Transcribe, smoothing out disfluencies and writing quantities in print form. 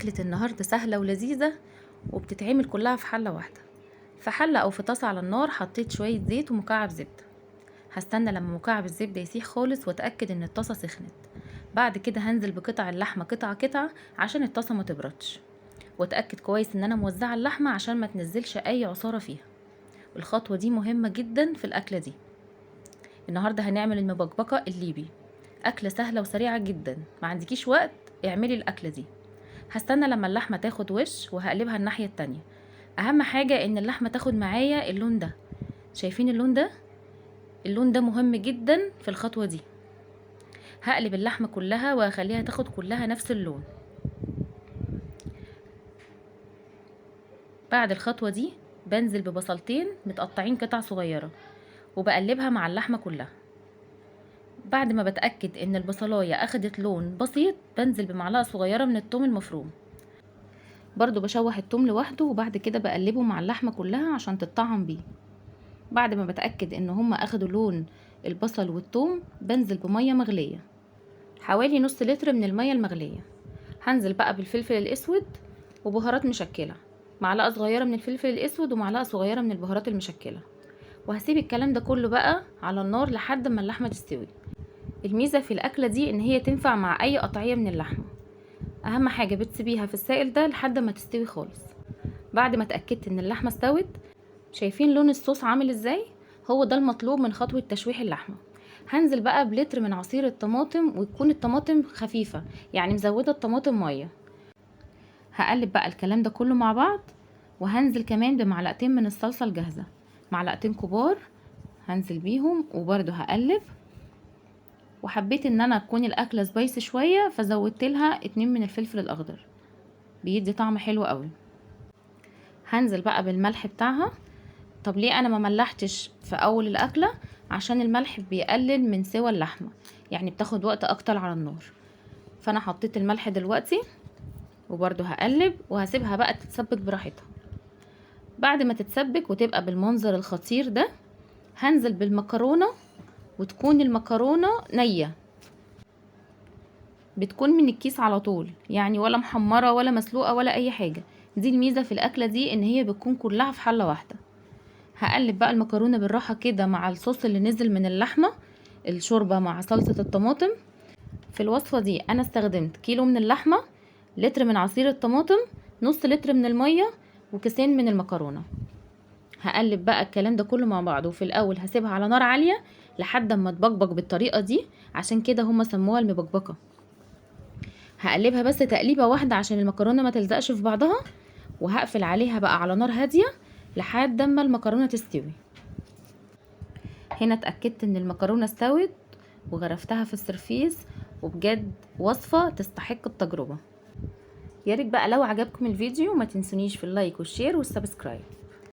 أكلة النهاردة سهلة ولذيذة وبتتعمل كلها في حلة واحدة. في حلة أو في طاسة على النار حطيت شوية زيت ومكعب زبدة. هستنى لما مكعب الزبدة يسيح خالص واتأكد ان الطاسة سخنت. بعد كده هنزل بقطع اللحمة قطعة قطعة عشان الطاسة ما تبردش، واتأكد كويس ان انا موزعة اللحمة عشان ما تنزلش اي عصارة فيها. الخطوة دي مهمة جدا في الأكلة دي. النهاردة هنعمل المبكبكة الليبي، أكلة سهلة وسريعة جدا، ما عندكيش وقت اعملي الأكلة دي. هستنى لما اللحمة تاخد وش وهقلبها الناحية التانية. أهم حاجة إن اللحمة تاخد معايا اللون ده، شايفين اللون ده؟ اللون ده مهم جدا في الخطوة دي. هقلب اللحمة كلها وهخليها تاخد كلها نفس اللون. بعد الخطوة دي بنزل ببصلتين متقطعين قطع صغيرة وبقلبها مع اللحمة كلها. بعد ما بتأكد ان البصلاية اخدت لون بسيط بنزل بمعلقة صغيرة من التوم المفروم. برضو بشوح التوم لوحده وبعد كده بقلبه مع اللحمة كلها عشان تتطعم بيه. بعد ما بتأكد ان هما اخدوا لون البصل والتوم بنزل بمية مغلية، حوالي نص لتر من المية المغلية. هنزل بقى بالفلفل الاسود وبهارات مشكلة، معلقة صغيرة من الفلفل الاسود ومعلقة صغيرة من البهارات المشكلة، وهسيب الكلام ده كله بقى على النار لحد ما اللحمة تستوي. الميزة في الأكلة دي إن هي تنفع مع أي قطعية من اللحمة. أهم حاجة بتسيبيها في السائل ده لحد ما تستوي خالص. بعد ما اتأكدت إن اللحمة استوت، شايفين لون الصوص عامل إزاي؟ هو ده المطلوب من خطوة تشويح اللحمة. هنزل بقى بلتر من عصير الطماطم، وتكون الطماطم خفيفة يعني مزودة الطماطم مية. هقلب بقى الكلام ده كله مع بعض، وهنزل كمان بمعلقتين من الصلصة الجاهزة، معلقتين كبار هنزل بيهم، وبرده هقلب. وحبيت ان انا تكون الاكلة سبايسي شوية فزودت لها 2 من الفلفل الاخضر، بيدي طعم حلو قوي. هنزل بقى بالملح بتاعها. طب ليه انا ما ملحتش في اول الاكلة؟ عشان الملح بيقلل من سوى اللحمة، يعني بتاخد وقت اكتر على النار. فانا حطيت الملح دلوقتي وبرده هقلب وهسيبها بقى تتسبك براحتها. بعد ما تتسبك وتبقى بالمنظر الخطير ده هنزل بالمكرونه، وتكون المكرونه نيه، بتكون من الكيس على طول، يعني ولا محمرة ولا مسلوقة ولا اي حاجة. دي الميزة في الاكلة دي ان هي بتكون كلها في حله واحدة. هقلب بقى المكرونه بالراحة كده مع الصوص اللي نزل من اللحمة، الشوربة مع صلصه الطماطم. في الوصفة دي انا استخدمت كيلو من اللحمة، لتر من عصير الطماطم، نص لتر من المية، وكيسين من المكرونه. هقلب بقى الكلام ده كله مع بعضه، وفي الاول هسيبها على نار عالية لحد ما تبقبق بالطريقة دي، عشان كده هما سموها المبكبكه. هقلبها بس تقليبه واحدة عشان المكرونه ما تلزقش في بعضها، وهقفل عليها بقى على نار هادية لحد ما المكرونه تستوي. هنا اتاكدت ان المكرونه استوت وغرفتها في السرفيس، وبجد وصفه تستحق التجربة. يا ريت بقى لو عجبكم الفيديو ما تنسونيش في ال like وال share وال subscribe.